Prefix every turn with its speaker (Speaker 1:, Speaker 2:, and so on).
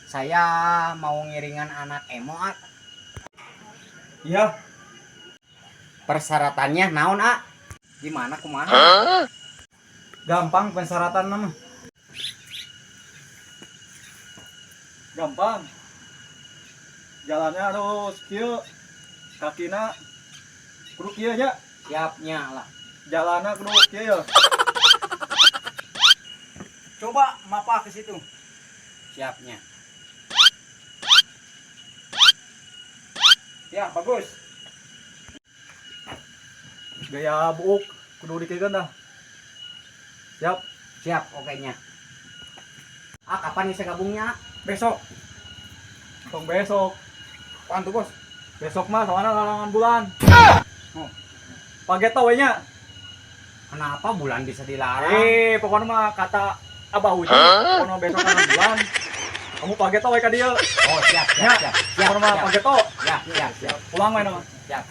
Speaker 1: Saya mau ngiringan anak emo, A.
Speaker 2: Iya.
Speaker 1: Persyaratannya naon, A? Gimana, kumaha?
Speaker 2: Gampang persyaratan mah. Gampang. Jalannya harus kieu. Kakina kudu kieu nya.
Speaker 1: Siapnya lah.
Speaker 2: Jalanna kudu kieu ya.
Speaker 1: Coba mapa ke situ. Siapnya. Ya, bagus.
Speaker 2: Gaya buuk kudu dikieun dah. Siap.
Speaker 1: Siap, oke-nya. Ah, kapan bisa gabungnya?
Speaker 2: Besok. Tong besok.
Speaker 1: Apaan tuh, Bos?
Speaker 2: Besok mah soalnya larangan bulan.
Speaker 1: Oh.
Speaker 2: Pageto we nya.
Speaker 1: Kenapa bulan bisa dilarang?
Speaker 2: Eh, pokoknya mah kata Abah Uji, pokoknya besok larangan bulan. Kamu pageto we ka dieu.
Speaker 1: Oh, siap, siap,
Speaker 2: Ya.
Speaker 1: siap. Siap,
Speaker 2: Pokoknya mah
Speaker 1: siap.
Speaker 2: pageto.
Speaker 1: Ya, siap, siap.
Speaker 2: Pulang we nama.
Speaker 1: Siap.